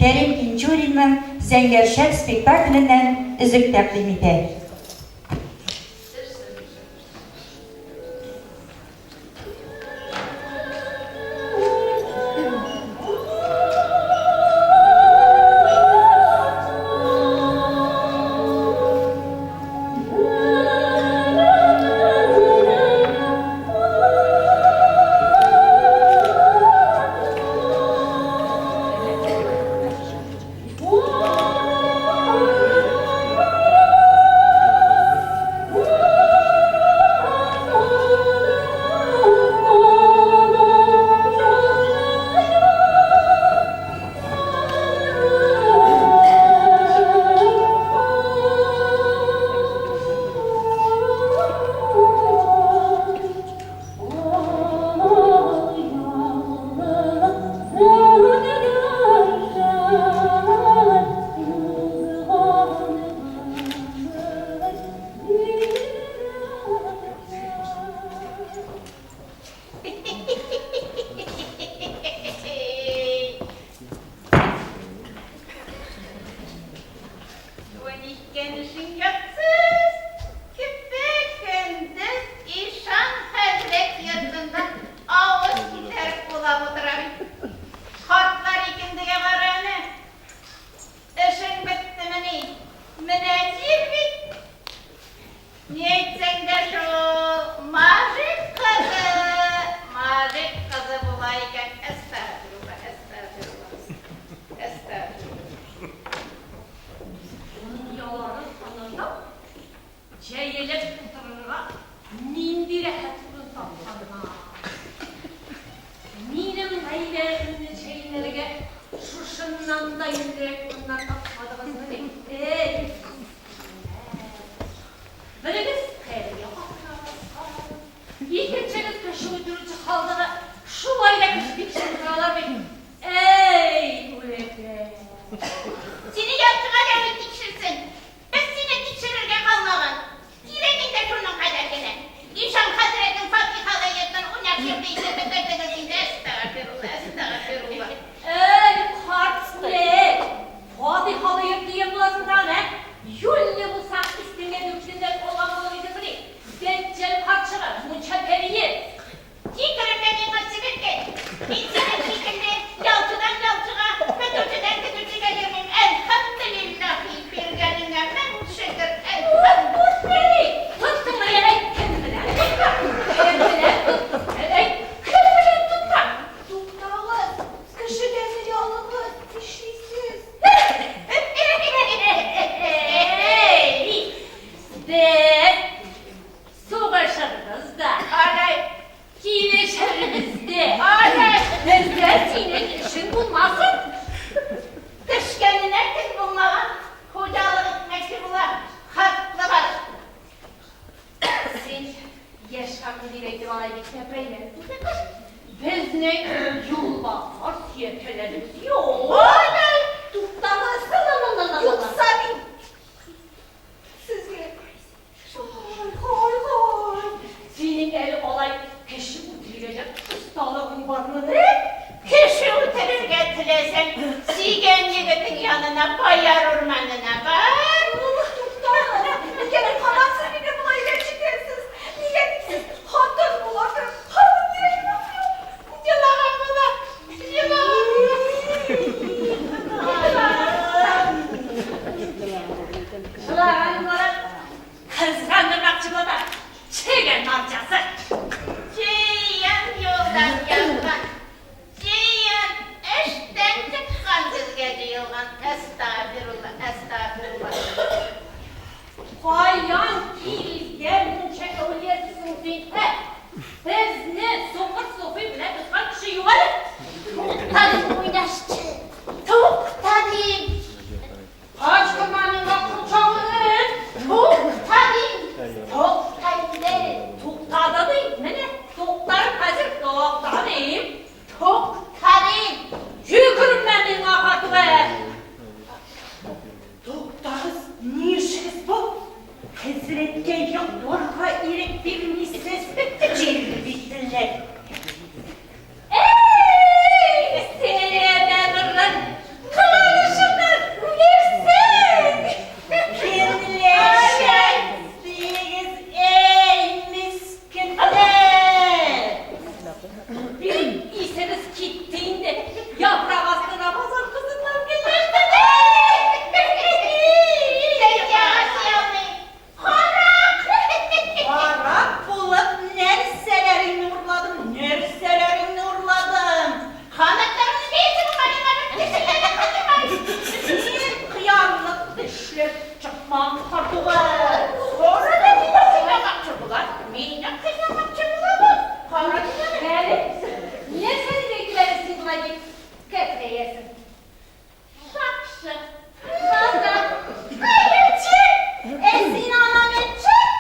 Кәрим Тинчуринның Зәңгәр шәл спектакленнән өзек тәкъдим итә. Ниткән эшең ятсыз, көпә-көндез ишан хәзрәт йортында авыз күтәреп кулап утыра бит. Картлар икендегә бара әнә. Эшең беттемени? Менә җир бит. Ни әйтсәң дә шул мажик кызы, мажик кызы була икән. Әстәгъфирулла, әстәгъфирулла, әстәгъфирулла. Дөньяларын онытып, җәелеп утырырга нинди рәхәт урын тапканнар. Минем гаиләмне чәйнәргә шушыннан да юньлерәк урыннар тапмадыгызмыни? Әй, Берегез хәйрия хакына баскан, икенчегез кеше үтерүче калдыгы, шулай да кеше тикшереп торалар бит. Әй, үлекләр! Сине яртыга дәвер тикшерсен. Без сине тикшерергә калмаган. Кирәгең дә шуның кадәр генә. Ишан хәзрәтнең фатихалы йортын уйнап йөрде итеп бетердегез инде, әстәгафирулла, әстәгафирулла. Әй, карт үлек! Фатихалы йорт дигән буласың тагын, ә? Юньле булсаң, истеңә дүртеннән алган булыр идеңмени? Дәҗҗал карчыгы, мунча пәрие! Китеремме миңа себерке? Мин синең шикелле ялчыдан ялчыга, көтүчедән көтүчегә йөрмим, әлхәмделиллаһи, биргәнеңә мең шөкер, әлхәмделиллаһи. Тоттыңмы әле, кем белән тоттың? Кем белән тоттың? Әй, кем белән тоттың? Туктагыз, кешедән оялыгыз, нишлисез? Әй, без сугышырбыз да, Алай, килешербез дә. Алай. Бездә синең эшең булмасын. Төшкәненә көн булмаган, хуҗалык итмәкче була, хатлы баш. Син яшь хатын дип әйтеп алай бик тәпәйләнеп түгел. Безнең юлбасар сөяркәләребез юк. Алай. Туктагыз, юкса мин сезгә Һай-һай-һай! Синең әле алай кеше үтерергә дә осталыгың бармыни? Кеше үтерергә теләсәң, сөйгән егетең янына Бояр урманына бар. Туктагыз, нигә һаман сез мине болай рәнҗетәсез? Нигә дип сез хатын була торып, хатын йөрәгемә Елаган була, елаган була. Елаган була, кызгандырмакчы була. Чегән марҗасы. Җыен юлдан язган, җыен эштән чыккан безгә җыелган. Әстәгъфирулла, әстәгъфирулла. Каян килгән мунча әүлиясе соң син, ә? Безне сукыр суфый белән тоткан кеше юк әле. Тукта дим, уйнашчы, тукта дим. Кычкырма миңа курчавым. Тукта дим, тукта инде. Туктадым. Шакмак картугы. Кара да мине кыйнамакчы була. Мине кыйнамакчы була бу. Кара дигәне. Әле нәрсә дип әйтелә син болай дип кәкрәясең? Шакшы. Наза. Хәерче! Ә син ананы чүп!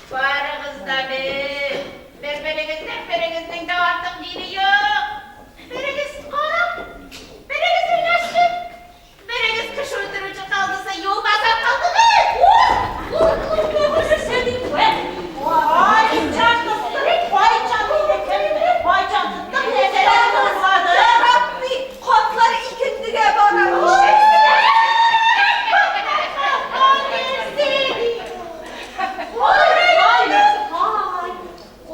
Барыгыз да бер. Бер-берегездән берегезнең дә артык җире юк. Берегез карак, берегез уйнашчы, берегез кеше үтерүче калдысы юлбасар калдыгы. Кайчан тоттың? Кайчан тоттың? Кайчан тоттың? Нәрсәләр булмады? Рабби, хатлар икендегә бара.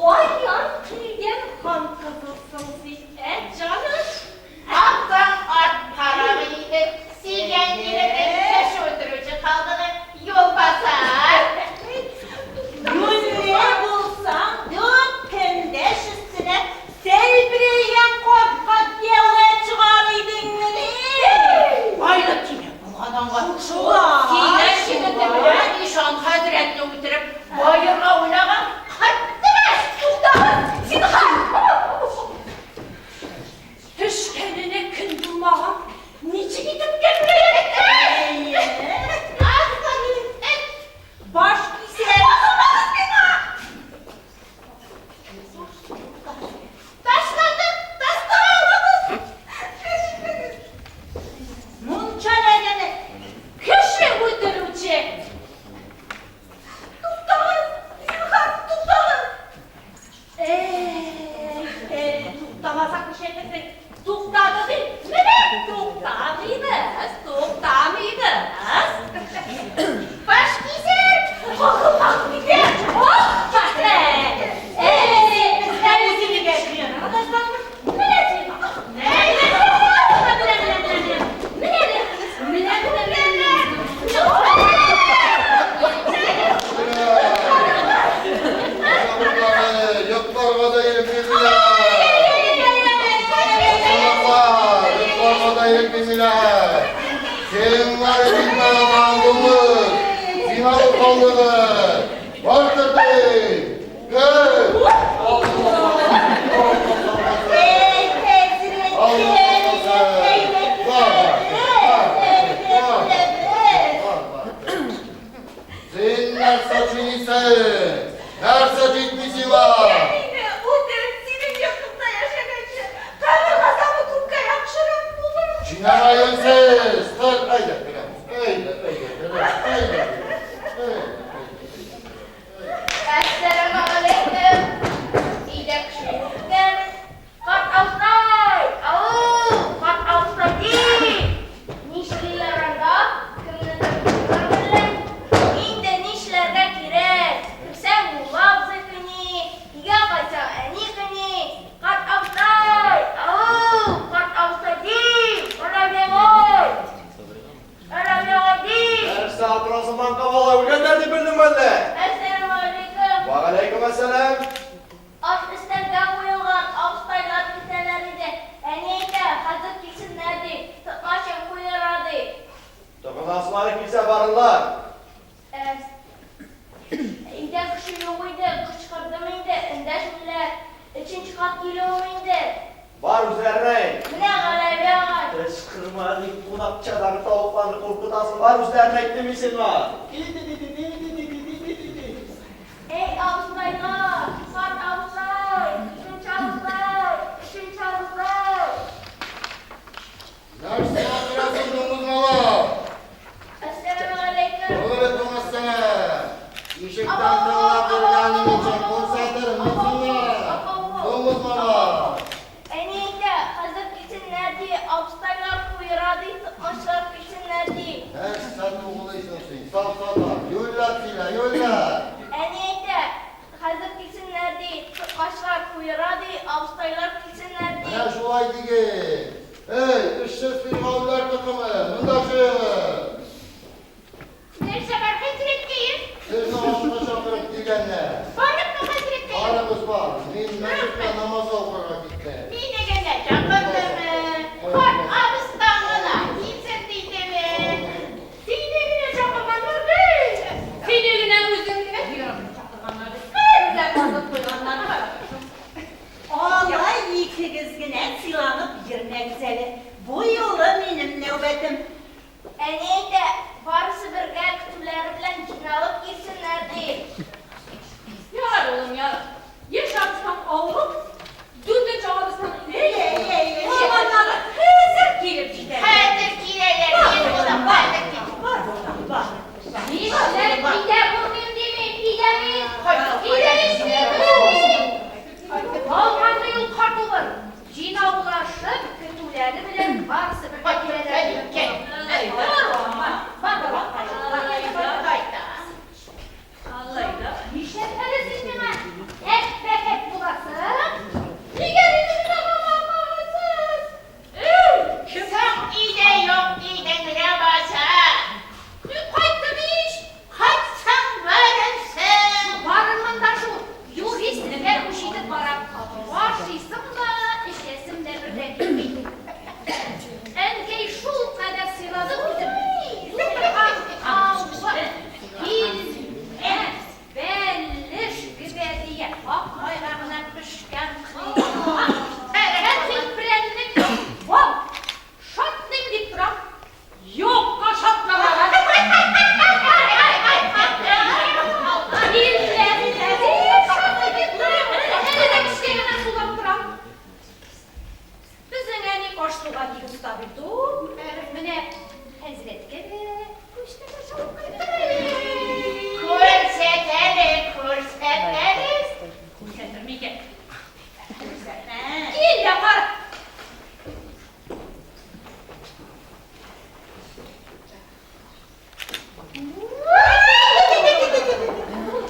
Каян килгән хан кызысың син, ә, җаныш? Атаң ат карагы иде, сөйгән егетең кеше үтерүче калдыгы юлбасар. Юньле булсаң, дүрт көндәш өстенә сәлберәйгән картка кияүгә чыгар идеңмени? Кайда кирәк булган аңа? Шулай. Сөйгән егете белән ишан хәзрәтне үтереп, баерга уйлаган кырттыраш. Туктагыз, зинһар! Төшкәненә көн булмаган, ничек итеп кәкрәя? Азгын эт. Баш кисәр. Басылмагыз миңа! Ташландык, тастымал. Мунча ләгәне, кеше үтерүче. Туктагыз, зинһар, туктагыз! Эй, туктамасак нишләтерсең? Туктады дип, менә туктамыйбыз, туктамыйбыз. Баш кисәр. Кагылмагыз мине! Ох, Эй, әле синегә ташланмыш. Менә сиңа. Менә, менә, менә, менә, менә, менә, менә, менә, Кабыклары йокларга да ирек бирмиләр. Кунаклар, йокларга да ирек бирмиләр. Кемнәр билмәгән дуңгыз, зиналык калдыгы. Бар кертик. Кер. Эй, хәзрәт, Allah korusun. Var, var, var, var, var. Sen нәрсә сөйлисең? Нәрсә җитмисең var? Мине үтер, синең йортыңда яшәгәнче, кабер газабы күпкә яхшырак булыр. Чинарайынсыз. Тор, әйдә, керәбез. Әйдә, әйдә, керәбез. Әйдә. Әйдә. Әссәламегаләйкем. Өйдә кеше юк икән. Карт абыстай! Ау, карт абыстай ди! Нишлиләр анда? Кемнедер куалар мәллә? Инде нишләргә кирәк? Керсәң мулла абзый кыйный, өйгә кайтсаң әни кыйный. Карт абыстай! Ау, карт абыстай ди! Карап ягай! Карап ягай ди! Нәрсә торасың, маңка бала, үлгәннәр дип белдеңме әллә? Әссәламегаләйкем. Вәгаләйкүм әссәлам. Аш өстәлгә куелган, абыстайлар китәләр иде. Әни әйтә, хәзер килсеннәр ди, токмачым куера ди. Токынасылары килсә барырлар. Өйдә кеше юк иде, кычкырдым инде, эндәшмиләр. Өченче кат килүем инде. Бар үзләренә әйт. Менә Галәви агай. Кычкырма дип кунакчадагы тавыкларны куркытасың. Бар үзләренә әйттем мин сиңа. Эй, абыстайлар, карт абыстай, өченче абыстай, өченче абыстай. Нәрсә торасың, дуңгыз мала? Әссәламегаләйкем. Вәгаләйкүм әссәлам. Ишектән тыңлап йөргәнең өчен күрсәтермен мин сиңа. Дуңгыз мала. Әни әйтә, хәзер килсеннәр ди, абыстайлар куера ди, токмачлар килсеннәр ди. Нәрсә тугылыйсың син? Сафсата. Юлләп сөйлә, юлләп. Әни әйтә, хәзер килсеннәр ди, токмачлар куера ди, абыстайлар килсеннәр ди. Менә шулай диген. Эй, эшсез фиргавеннәр токымы, монда чыгыгыз. Нәрсә бар, хәзрәткәем? Сезне ашка чакырып килгәннәр. Барыпмы, хәзрәткәем? Барыгыз бар. Мин мәчеткә намаз укырга киттем. Мине генә чакырдымы? Карт абыстаң гына килсә. Әйдәгез әле, бу юлы минем нәүбәтем. Әни әйтә, барысы бергә көтүләре белән җыйналып килсеннәр, ди. Ярар, улым, ярар. Еш абыстаң авыру, дүртенче абыстаң Әйе, әйе, әйе. Калганнары хәзер килеп җитәләр. Хәзер киләләр, улым, хәзер киләләр. Бар, балам, бар. Нишләп өйдә булмыйм димим, өйдә мин. Өйдә мин. Калганы юл карт булыр. Җыйнаулашып, көтүләре белән барысы бергә киләләр. Бар, бар, бар, бар. Нишләп әле син миңа әкбәкәк буласың? Нигә мине тапамасыз? Эй, Соң өйдә юк дидең ләбаса. Кайттым ич. Кайтсаң барырсың. Барырмын да шул. Юрист үш итеп барам. Ашыйсым да, эчәсем дә бердән килми. Әнкәй шул кадәр сыйлады үзем. Тутырган тавык, пилмән, бәлеш, гөбәдия, ак майга гына пешкән коймак. Кәнфит прәннек, бал. Шатлыйм дип торам. Юкка шатламаган. Шатлыйм дип торам. Әле дә кечкенә генә сулап торам. Безнең әни аш-суга бик оста бит ул. Менә хәзрәткә дә күчтәнәч алып кайттым әле. Күрсәт әле, күрсәт әле. Күрсәтер микән? Кил дә кара.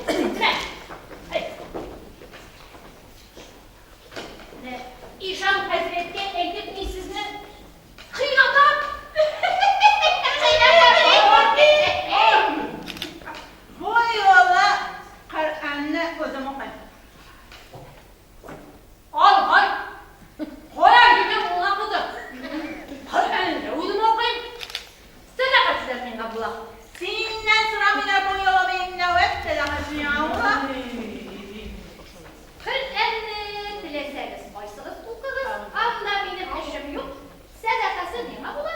Менә. Әй. Менә ишан хәзрәткә әйтеп мин сезне кыйнатам. Бу юлы Коръәнне үзем укыйм. Алгай. Кая китә мулла кызы? Коръәнне үзем укыйм. Сәдака сезләр миңа була. Синнән сорамыйлар, бу юлы минем нәүбәт, сәдака миңа була. Коръәнне теләсәгез кайсыгыз укыгыз, анда минем эшем юк. Сәдакасы миңа була.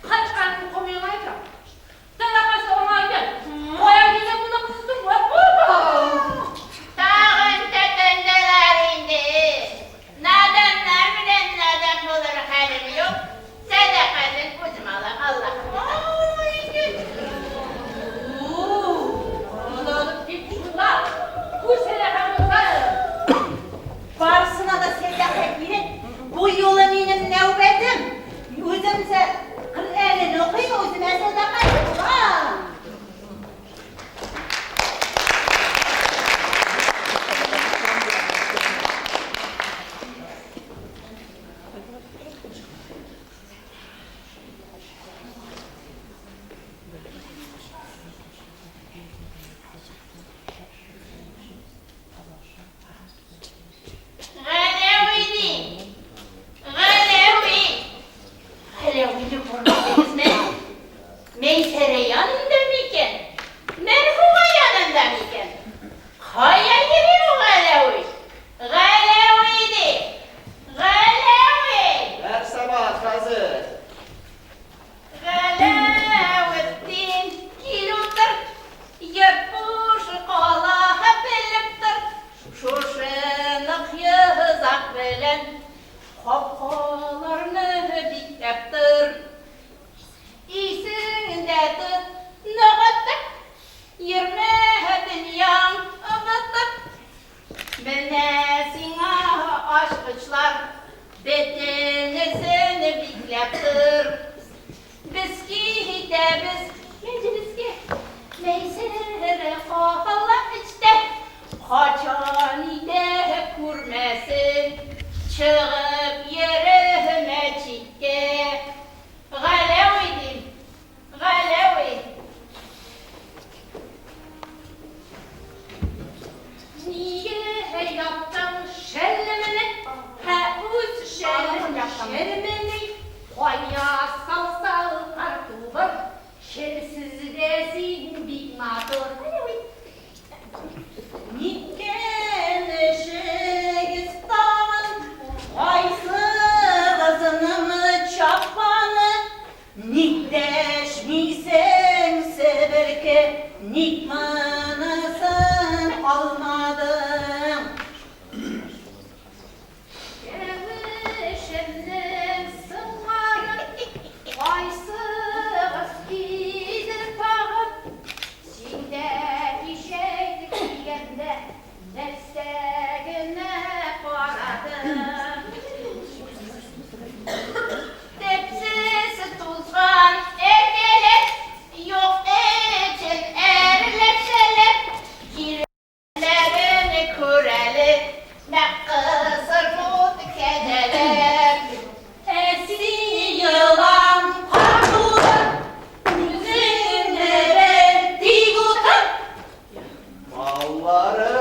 Коръән уку миңа икән. Сәдакасы аңа икән. Кая китә мулла кызы соң? Тагын тотындылар инде. Наданнар белән надан булыр хәлем юк. Сәдакасын үзем алам, Аллаһым. Алып кит шунда. Үз сәдакаң булса. Барысына да сәдака кирәк. Бу юлы минем нәүбәтем. Үземсә Коръәнен укыйм, үземә сәдака була. Галәви дим. Галәви. Галәвине күрмәдегезме? Мәйсәрә янында микән? Мәрфуга янында микән? Кая йөри ул Галәви? Галәви дим. Галәви. Нәрсә бар хәзер? Галәветдин, кил утыр. Йорт буш кала белеп тор. Шушы нык йозак белән капкаларны бикләп тор. Исеңдә тот, ныгытып, йөрмә дөньяң онытып. Менә сиңа ачкычлар, бөтенесен бикләп тор. Без китәбез мәҗлескә, Мәйсәрә кала эчтә. Качан итә күрмәсен, чыгып йөрмә читкә. Галәви дим, Галәви. Нигә яптың шәлемне? Һә үз шәлем шәлемени? Кая салсал картубыр, шелсез дә син бик матур. Ниткән эшегез тагын? Кайсы Тешемнең сынганын кайсыгыз кидер тагын? Син дә ишәйдек дигәндә нәрсә генә карадың? Төпсез тузган әрнәләр, юк өчен әрләшәләр. Киреләрен күр әле, нәкъ кызыр мут кәҗәләр. Ә син елан карт булып, үзеңне бел тик утыр. Маллары,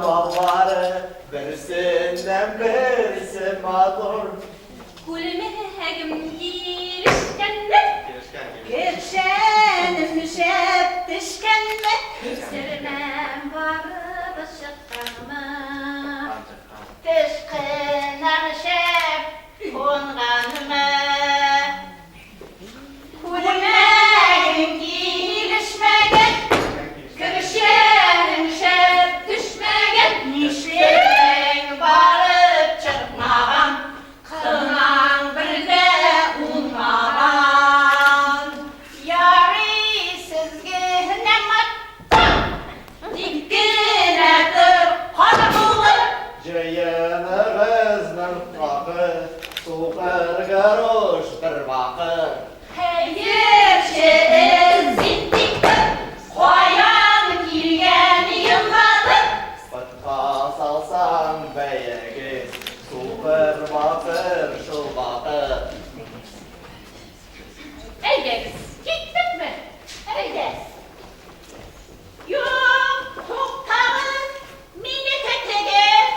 маллары, берсеннән берсе матур. Күлмәгем килешкәнме? Килешкән, килешкән. Кершәнем шәп төшкәнме? Сөрмәм барып чыкканмы? Тышкынам шәп кунганмы? Күлмәгем килешмәгән, Кершәнем шәп төшмәгән. Нишләсәң барып чыкмаган, Кынаң бер дә уңмаган. Ярый сезгә маттым, Тик кенә тор, карт булып. Җыеныгызның хакы, сукыр гөруш бер бакыр. Хәерче эз тик тор, каян килгән йомгадыр? Потка салсаң бәягез, сукыр бакыр шул бакыр. Әйдәгез, киттекме? Әйдә. Юк, туктагыз, мине көтегез.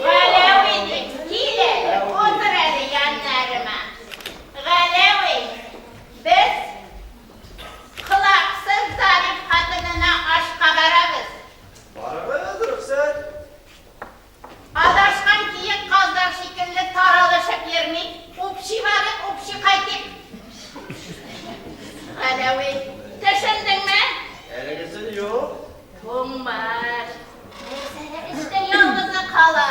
Галәви дип, кил әле, утыр әле яннарыма. Галәви, без колаксыз Зариф хатынына ашка барабыз. Барыгыз, рөхсәт. Адашкан киек казлар шикелле таралышып йөрми, общий барып, общий кайтыйк. Галәви, төшендеңме? Әлегесе юк. Туңмаш. Нәрсә эштә ялгызы кала.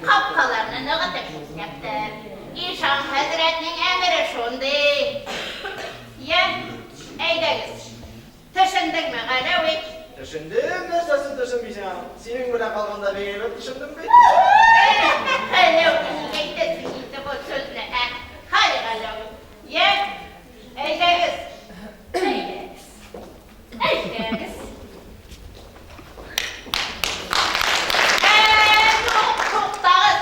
Капкаларны ныгытып бикләп. Ишан хәзрәтнең әмере шундый. Йә, әйдәгез. Төшендеңме, Галәви? Төшендем, нәрсәсен төшенмисең аның? Синең белән калганда бик әйбәт төшендем бит. Галәви, нигә әйтәсең инде бу сүзне, ә? Хай, Галәви. Йә, әйдәгез. Әйдәгез. Әйдәгез. Ә, туктагыз.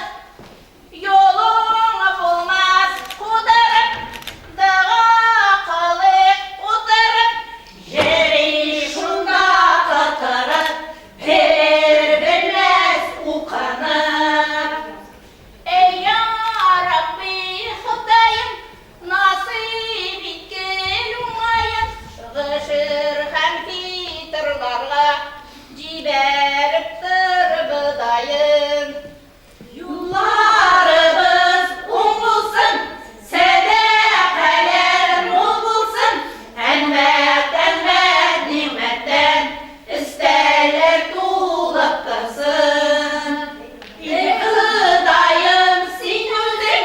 Юлың булмас кудырып, дога кылып утырып, Йөри шунда котырып, белер белмәс укынып. Эй, я Рабби, Ходаем, насыйп иткел уңаен, гошер һәм фитырларга җибәреп тор бодаен. Юлларыбыз уң булсын, сәдакалар мул булсын, әнвәт-әнвәт ниғмәттән өстәлләр тулып торсын. Эй, Ходаем, син үзең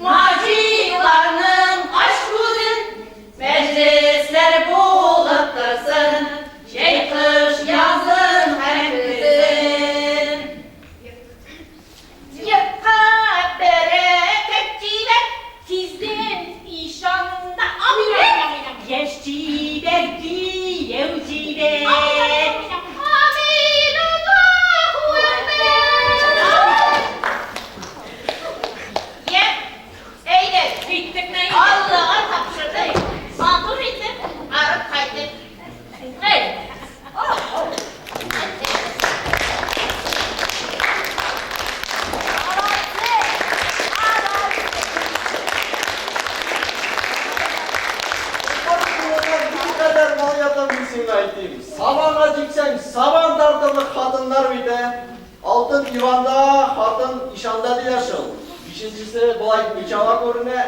маҗиларның ач күзен, мәҗлесләр булып торсын, җәй, кыш, язын һәм көзен. Йортка бәрәкәт җибәр, Тиздән ишанда Амин, амин, амин. Яшь җибәр, кияү җибәр. Амин, Аллаһу әкбәр. Йә, әйдәгез. Киттекме? Аллага тапшырдык. Матур итеп, барып кайтып. Әйдәгез. Никадәр мал ята мин сиңа әйтим. Сабанга җиксәң, сабан тартырлык хатыннар бит, ә. Алтын Иванда, хатын ишанда диләр шул. Бишенчесе болай ничава күренә,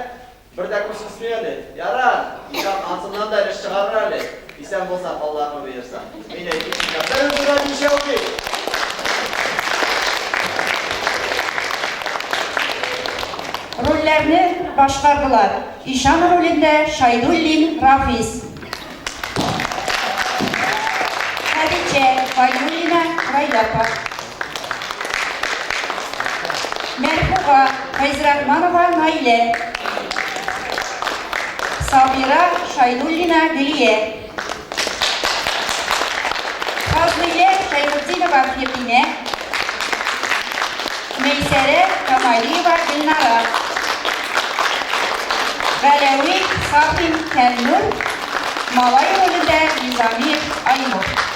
бер дә күз кысмый әле. Ярар, ишан ансыннан да эш чыгарыр әле. Исән булсак, Аллаһы боерса. Мин әйтим сиңа, бер үзенә бишәү бит. Рольләрне башкардылар, Ишан ролендә Шайдуллин Рафис. Хәдичә Вәлиуллина Райла апа. Мәрфуга Фәйзрахманова Наилә. Сабира Шайдуллина Гөлия. Фазлыя Шәйхетдинова Фирдинә. Мәйсәрә Камалиева Гөлнара. Галәви Сафин Фәннур, малай ролендә Низамиев Айнур.